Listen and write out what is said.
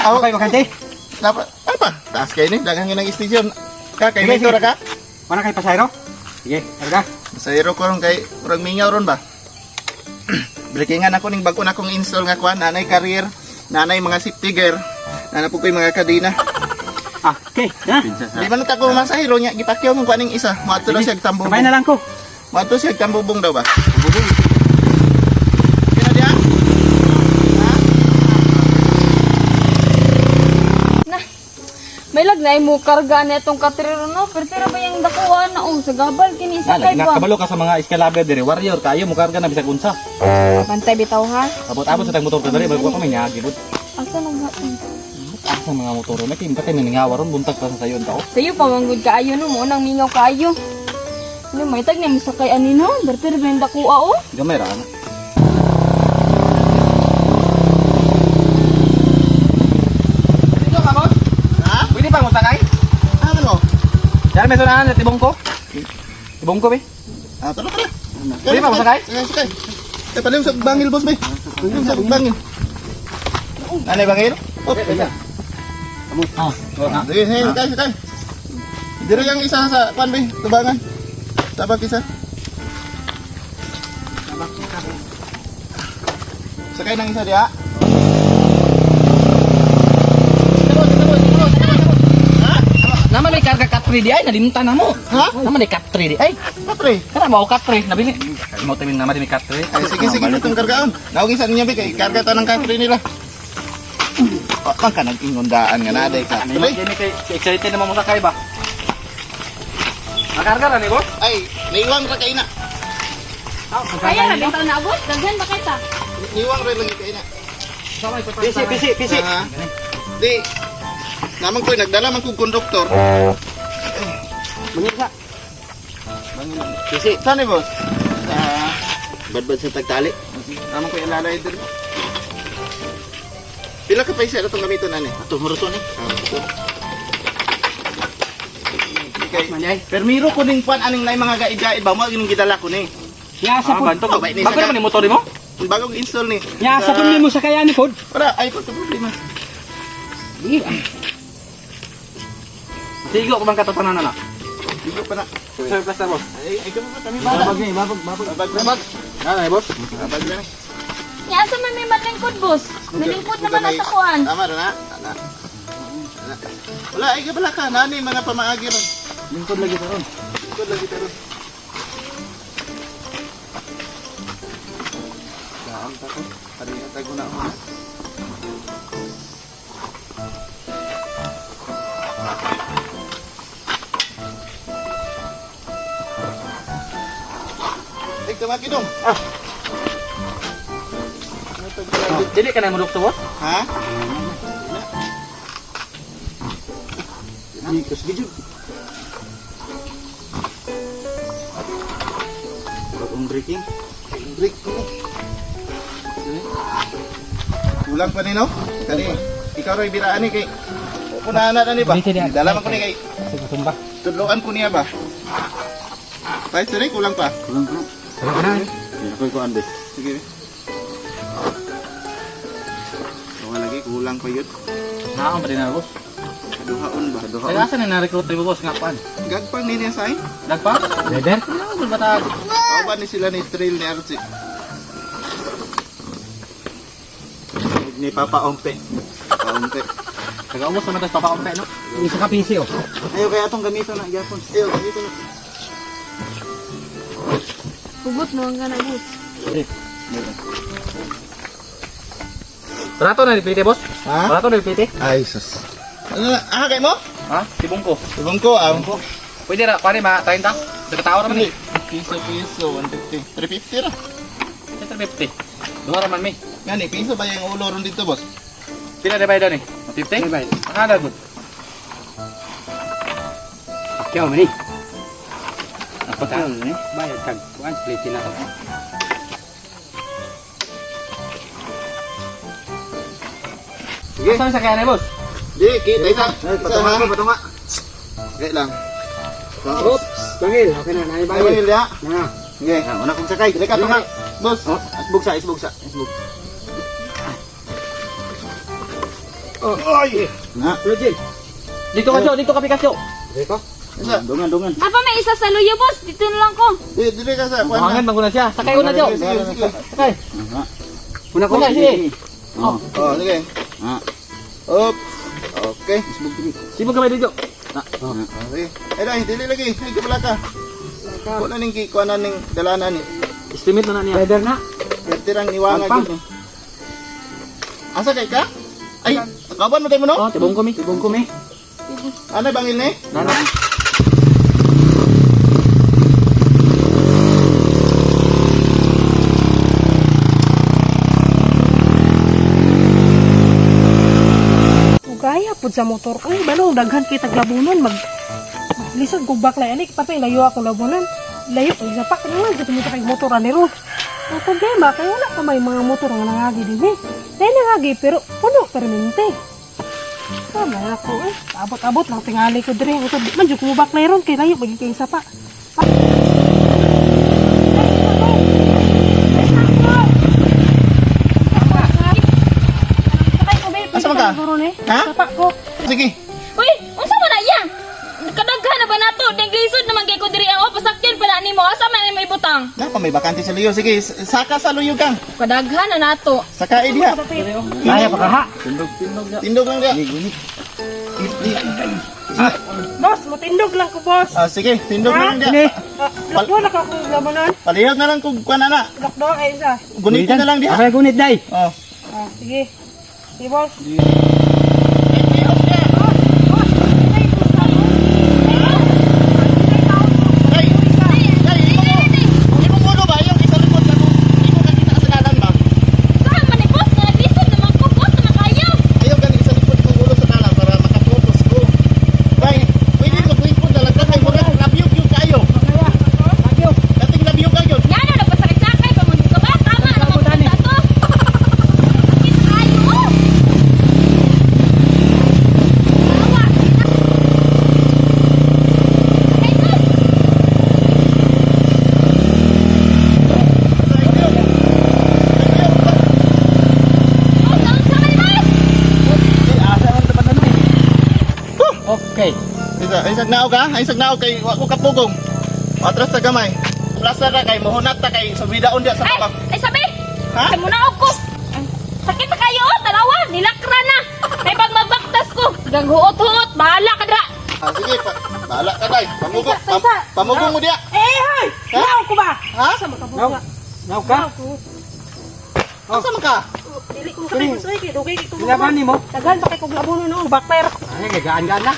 Aw, Okay, bakante. Dapat apa? Taas kayo ni, daghang ng station. Ka kay Sige, Mito sige. ra ka? Wala kay pasayro? Sige, karga. Sayro ko ron kay murag mingaw ron ba? Breakingan ako ning bag-o na akong install nga kuan, nanay career, nanay mga safety gear, nana po ko'y mga kadena. Ah, okay. Ha? Di man ta ko masahiro nya gipakyaw mong kuan ning isa. Moadto daw siya og tambubong. Sabay na lang ko. Moadto siya og tambubong daw ba? Tambubong. Kina diya? Na. May lag na mo karga na itong katrero no. Pero tira ba yung dakuan na oh sa gabal kini isa kay ba. Nakabalo ka sa mga escalator dire, warrior kayo mo karga na bisag unsa. Bantay bitaw ha. Abot-abot sa tag motor ka diri, magwa pa may nyagi bud. Asa nang Asa mga motor na kay patay naningawa ron buntag pa sa sayon tao. Sayo pa manggod kaayo no mo nang mingaw kaayo. Ano may tag na misakay ani no. Pero tira ba yung dakua oh. Gamay ra ana. Dito ka, boss? Ha? Pwede pa mo sakay? Ah, ano? Diyan may sunahan sa tibong ko. Tibong ko be. Ah, tara tara. Pwede pa mo sakay? Sakay, sakay. Eh, palim sa bangil, boss, bay. Palim sa bangil. Nanay bangil? Oh, Ah. sige, sige, sakay, sakay. Diri yung isa sa kuan, bay. Tubangan. Tabak isa. Sakay ng isa diha. Naman may karga cut 3 di ay nalimtan na mo. Ha? Naman may cut 3 di ay. Patre. Kana ba cut 3 nabili? Mo tamin naman may cut 3. Ay, sige, sige, itong kargaon. Naog isa niya, bay, kay karga ta ng country nila. Oh, man ka nag-ingondaan nga na, day ka. Ano Tuloy. yung kay excited naman mo sakay ba? Makarga ra ni boss? Ay, naiwang ra kay na. Kaya ra bitaw na boss. Daghan ba kita? Niwang ra lang kay na. Pisi, pisi, pisi. Ah, di, naman ko'y nagdala man kong konduktor. Mangisa. Pisi. Saan eh, boss? Sa, Badbad sa tagtali. naman ko'y alalay din. Pila ka paisa na itong gamiton, ane? Ato muro to ni. Ah, ito. Okay. Manay. Permiro ko ning kwan aning nay mga gaid-gaid ba mo ang gidala ko ni. Yasa Ah, po. bantog. Oh, ba, ni Bago saka- naman ni motor mo? Ang bagong install ni. Yasa po mo sa kaya ni pod. Wala, ay ko problema. Sigo ko bang katotohanan na na. Digo pa na. Sir, plus na boss. Ay, ay kami pa kami bala. Babag ni, babag, babag. Babag na. Nanay boss. Babag na. Nya asa man may malingkod boss. Malingkod naman na sa kuan. Tama ra na. Ana. Ana. Wala, ay kabala ka. Nani mga pamaagi ron. Lingkod lagi karon. Lingkod lagi karon. Daam ta ko. Pareha tago na ako. Ay, kamaki dong. Ah. Dili ka na mo dukto boss? Ha? Nikos gijud. Bagong breaking. Break ko ni. Kulang pa ni no? Kani, ikaw ro'y biraan ni kay Unahan na ni ba? Dito, dito. Dala man ko ni kay Sige tumba. tudloan ko niya ba? Kahit sir, kulang pa. Kulang ko. Kulang na. Ako ko ande. Sige. Wala lagi kulang pa yun. Naon pa din na boss. Kaduhaon ba? Taga asa na na-recruit ni boss nga kuan? Gagpang ni niya sa Dagpa? Driver? Ano ba ta? Kauban ni sila ni Trail ni Archie. Ni Papa Ompe. Kaunti. Taga ubos naman tas papaumpe no. Isa ka pisi oh. Ayo kaya atong gamito na gyapon. Ayo, dito na. Hugot mo ang gana boss. Barato na replete boss. Ha? Barato na replete. Ay, sus. Ano na? Ah, kay mo? Ha? Sibong ko. Ibang ko, ah. Pwede ra pare ma 30. Sa katawa ra man Hindi. eh. Piso, piso, 150. 350 ra. Sa 350. Duha ra man mi. Ngani, piso ba yung ulo ron dito, boss? Pila na bayad ni? 50? Bayad. Akala gud. Kaya man ni. Ako ta. ni. Bayad kag kuan plate na to. Sige. Asa sa kaya ni boss? Di, kita isa. Isa ha? patunga. Okay lang. Oops. Bangil, okay na, naay Ay, bangil. bangil ya. Na. Sige. Una kong sakay. Dili ka tunga. Boss. Oh, isbog sa, isbog sa, isbog. Ay! Na. Rogel. Dito ka, Jo. Dito ka, Picasso. Dito. Isa. Dungan, dungan. Apa may isa sa luyo, boss. Dito na lang ko. Di, dili ka sa kuan Buhangan na. man ko na siya. Sakay ko na, Jo. Sige, sige. Sakay. Aha. Una ko. Una, sige. Oh. Oh, sige. Ah. Oops. Okay. Sibog ka ba dito? Ah. Oh, sige. Ay, dai, dili lagi. Ay, kabala ka. Kuan na ning kuan na ning dalana ni. Estimate na na niya. Weather na. Pertirang niwanga Pagpang. gid ni. Asa kay ka? Ay, kaban mo tayo mo no? Oh, tibong kami. Tibong ko mi. Ano bangil ni? Nana. Ugaya pud sa motor. Ay, balong daghan kay taglabunan mag lisod kog baklay ani patay layo ako labunan. Layo kay sa pak naman gud mo kay motor ani ron. Ang problema kay wala pa may mga motor nga nangagi dinhi. Dahil nangagi pero puno permente. Tama na ako eh. Abot-abot lang tingali ko diri. Ang di man jud ko mo baklay ron kay layo magig kay sapa. Sakay ko, babe. Asa man ka? Ha? Sapa ko. Sige. Uy, unsa man na iya? Kadaghan na ba nato? Naglisod naman kay ko diri ang oh, pasakyan pala nimo. Asa man ni may butang? Na pa may bakante sa luyo. Sige, saka sa luyo kang. Kadaghan na nato. Saka eh, diha. Kaya pa ka ha. Tindog lang diha. Boss, matindog lang ko, boss. Ah, sige, tindog lang diha. Ah, Lakdo na ka kung labanan. Palihog na lang kung kuan na na. Lakdo ay isa. Gunitin na lang diha. Okay, gunit day. Oh. Ah, sige. Sige, boss. Ay, ay, imong ulo ba? Yung isa likod sa akong, imo kakita sa dalan ba? Saan man ni boss? Nga naglisod naman ko, boss naman kayo. Ayaw gani isa likod kong ulo sa dalan para makapokus ko. Bay, pwede mo kuipon dalag ka kay murag labyog yung kayo. Dating labyog kayo. Ngano nagpasakay-sakay pa man ka ba? Tama na man punta to. Sakit kayo. Oh. Awa. Hey, boss. Boss, unsa man boss? Okay. Isa, ay sagnao ka? Ay sagnao kay wa ko kapugong. Atras sa gamay. Plaza ka kay mohunat ta kay subidaon diha sa Ay, babang. ay sabi. Ha? Ay muna ko. Ay, sakit na kayo, oh, dalawa, nilakra na. May pag magbaktas ko. Gaghuot-huot, bahala ka dra. Ah, sige, pa, bahala ka day. Pamugong, Taysa, taysa. pamugong mo diha. Eh, hoy! Ha? Naw ko ba? Ha? Sa makabuga. Now ka. Naw ko. Asa man ka? Dili ko sakay boss, oy, kay dugay kay ko. Laban nimo. Daghan pa kay kog labunon no, baklay ra ko. Ay, gagaan-gaan na.